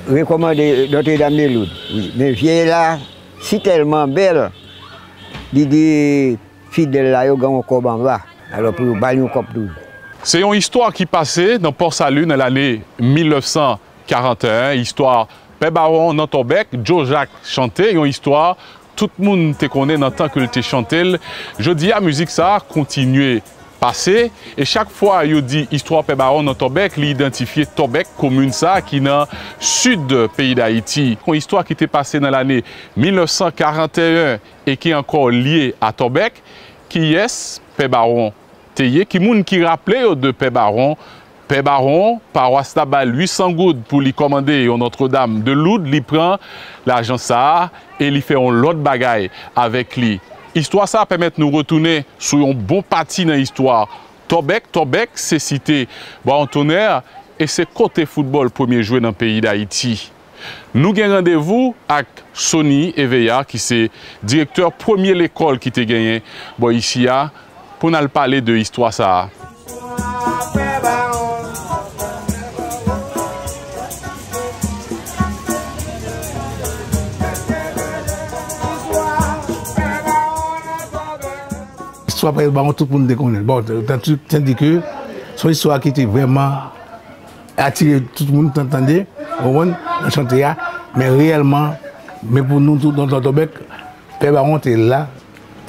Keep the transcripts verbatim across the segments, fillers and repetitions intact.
Rekòmande Notre-Dame de Lourdes, wi. Men vye la, si tèlman bèl, li di fidèl la yo gen yon kòb anba. Alò, pou yo ba l yon kòb tou. Se yon istwa ki pase nan Pòsali nan lane mil nèf san karanteyen, istwa Pè Bawon nan Tòbèk, Djo Jak chante, yon istwa tout moun te konnen nan tan ke l te chante l. Jodi a, mizik sa a kontinye pase, e chak fwa yo di istwa Pè Bawon nan Tòbèk, li idantifye Tòbèk, komin sa a ki nan sid peyi Dayiti. Yon istwa ki te pase nan lane mil nèf san karanteyen e ki ankò lye a Tòbèk. Kiyès Pè Bawon te ye? Ki moun ki raple yo de Pè Bawon? Pè Bawon, pawas la ba l uit san goud pou li kòmande yon Notre-Dame de Lourdes, li pran lajan sa a e li fè yon lòt bagay avèk li. Istwa sa a pèmèt nou retounen sou yon bon pati nan istwa Tòbèk. Tòbèk se site Bawon Tonè e se kote foutbòl premye jwe nan peyi Dayiti. Nou gen randevou ak Sony Eveillard, ki se direktè premye lekòl ki te genyen bò isi a, pou n al pale de istwa sa a. Istwa Pè Bawon, tout moun te konnen. Bon, tandi ke se yon istwa ki te vrèman atire tout moun, tan-, tande, w konprann, nan chante a. Men reyèlman, men pou nou tout, nan Tòbèk, Pè Bawon te la,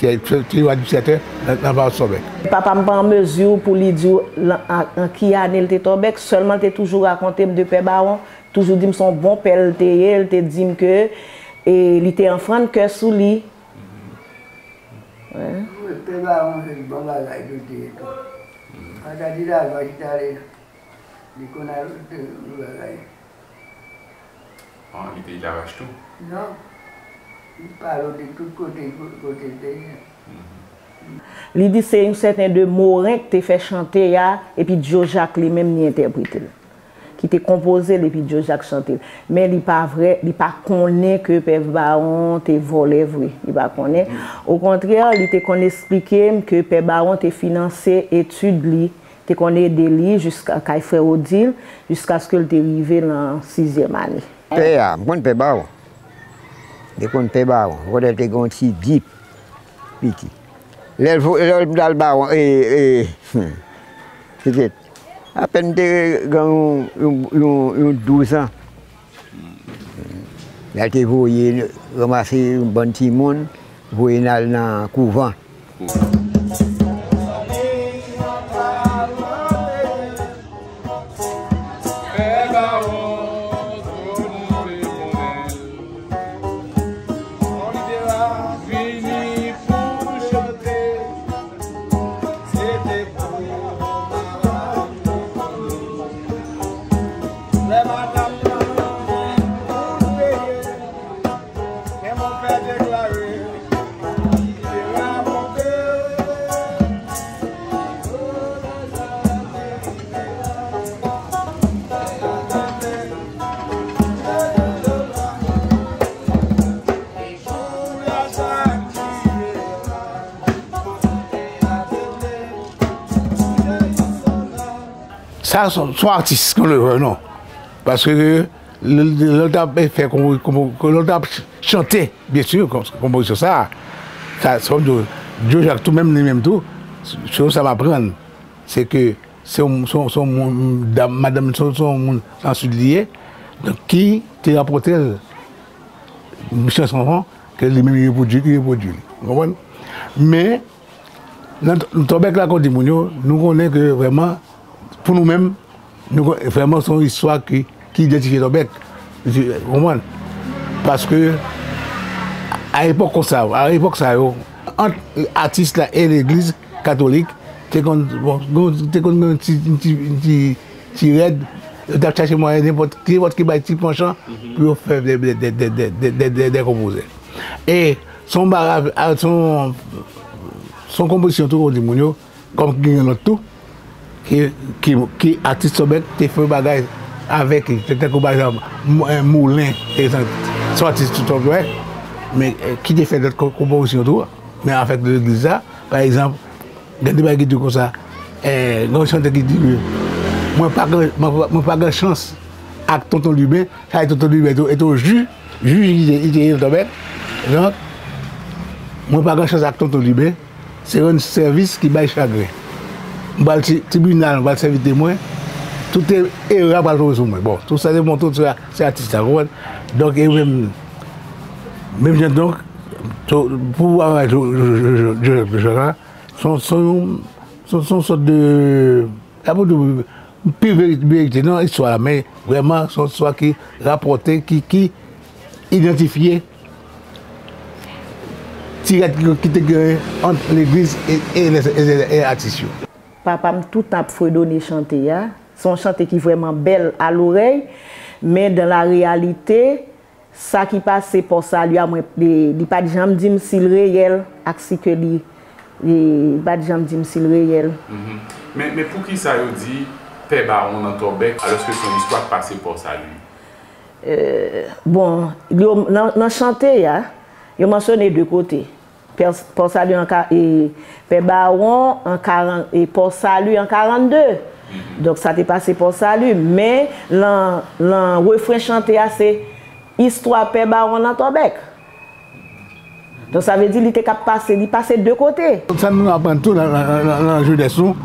te, te, te administratè nan, nan Pawòs Tòbèk. Papa m pa an mezi pou li di w lan, an, an ki ane l te Tòbèk, sèlman l te toujou rakonte m de Pè Bawon, toujou di m se yon bon pè l te ye, l te di m ke, e, li te anfrann kè sou li. Wi. Wi, Pè Bawon se bon bagay tou te ye tou. Patati lavan ki t ale. Li konn al te yon bagay. Ah, li te Ilavach tou? Non. Li pale w de tout kote, kote l te ye. Li di se yon sèten de Moren k te fè chante a, epi Djo Jak li menm li entèprete l. Ki te konpoze l, epi Djo Jak chante l. Men li pa vre, li pa konnen ke Pè Bawon te vòlè vre. Li pa konnen. Okontrè, li te konn esplike m ke Pè Bawon te finanse etid li, te konn ede li jiska kay frè Odil, jiskaske l te rive nan sizyèm ane. Pè a, m konn Pè Bawon. M te konn Pè Bawon. Kote l te gen yon ti dip piti. Lè l vo-, lè l al Bawon, e, e, hmm, petèt, apèn m te gen yon, yon, yon, yon douz an. Lè l te voye ranmase yon bann timoun, voye n al nan kouvan. Sa, se yon, se yon atis, kon le vle non. Paske lè, lè, lè l t ap fè konpo-, konpo-, lè l t ap chante, byen si, kon-, konpozisyon sa, sa, se kòm di w, Djo Jak tou menm, li menm tou, se sa m aprann, se ke se yon, se yon, se yon moun, dam, madanm, se yon, se yon moun nan Sid li ye, donk ki te rapòte l chanson an, ke li menm li repwodui, li repwodui li. Ou konprann? Men, nan t-, Tòbèk la, kote moun yo, nou konnen ke vrèman, pou nou menm, nou kon-, vrèman, se yon istwa ki, ki idantifye Tòbèk. Ou konprann? Paske, a epòk konsa, a epòk sa yo, ant atis la e legliz katolik, te konn, bon, gon-, te konn gen ti, ti, ti, ti rèd, yo t ap chache mwayen nenpòt, nenpòt ki bay ti panchan pou yo fè de, de, de konpozè. E se yon bagay, a, se yon, se yon konpozisyon tou, kote moun yo, kòm ki gen lòt tou, ki, ki, ki atis Tòbèk te fè bagay avèk li. Se tankou, pa egzanp, Mou-, eh, Moulen, egzanp, se yon atis Tòbèk, men, eh, ki te fè lòt ko-, konpozisyon tou, men avèk legliz la, pa egzanp, gen de bagay ki di konsa, eh, gen yon chante ki di, mwen pa gen, mwen pa, mwen pa gen chans ak Tonton Liben, sa e Tonton Liben tou, e tou jij, jij li te, li te ye nan Tòbèk. Donk, mwen pa gen chans ak Tonton Liben, se rann sèvis ki bay chagren. M pral ti, tribinal, m pral sèvi temwen, tout e, era pral tonbe sou mwen. Bon, tout sa te montre se, se atis la, konprann? Donk, e menm, menm jan donk, to-, pou avè Joseph Lejak la, se yon, se yon, se yon, se yon sòt de, sa pou di, pi veri-, verite nan istwa la, men vrèman, se yon istwa ki rapòte, ki, ki idantifye ti rèd ki, ki te genyen ant legliz e, e, e, e atis yo. Papa m toutan ap fredone chante a. Se yon chante ki vrèman bèl a lorèy, men dan la reyalite, sa ki pase Pò Sali a, mwen, li, li pa t janm di m si l reyèl ak si ke li, li, li pa t janm di m si l reyèl. Mhm. Men, men poukisa yo di Pè Bawon nan Tòbèk, alòske se yon istwa k pase Pò Sali? Euh, bon, yo, nan, nan chante a, yo mansyone de kote. Pè, Pò Sali an ka-, e, Pè Bawon an karan-, e, Pò Sali an karannde. Mhm. Donk, sa te pase Pò Sali, men lan, lan refren chante a, se istwa Pè Bawon nan Tòbèk. Donk, sa vle di li te ka pase, li pase de kote. Sa nou aprann tou nan, nan, nan, nan, nan jenès nou,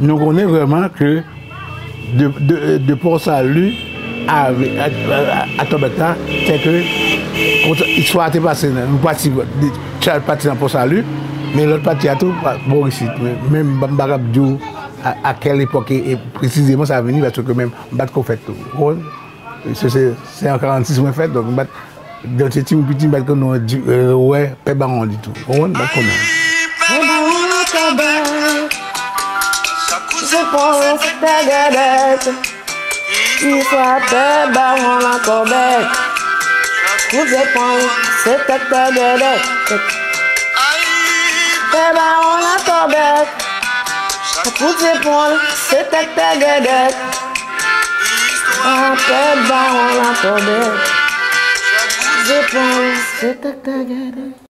nou konnen vrèman ke de, de, de Pò Sali a, a, a, a Tòbèk la, se ke, konsa, istwa a te pase nan, yon pati, de, Chad pati nan Pò Sali, men lòt pati a tou, pa, bò isit. Men, men m pa, m pa kab di w a, a kèl epòk e, e presizeman sa vini, paske menm, m pa t ko fèt tou. Ou konprann? Se, se, se an karannsis mwen fèt, donk m pa t, donk se timoun piti, m pa t konn wè di, euh, wè Pè Bawon ditou. Ou konprann? M pa t konnen. Pè Bawon nan Tòbèk. Jan koze pon, se tègèdèt. Istwa Pè Bawon nan Tòbèk. Jan koze pon, se tègèdèt. Pè Bawon nan Tòbèk. Jan koze pon, se tègèdèt. Istwa Pè Bawon nan Tòbèk. Jan koze pon, se tègèdèt.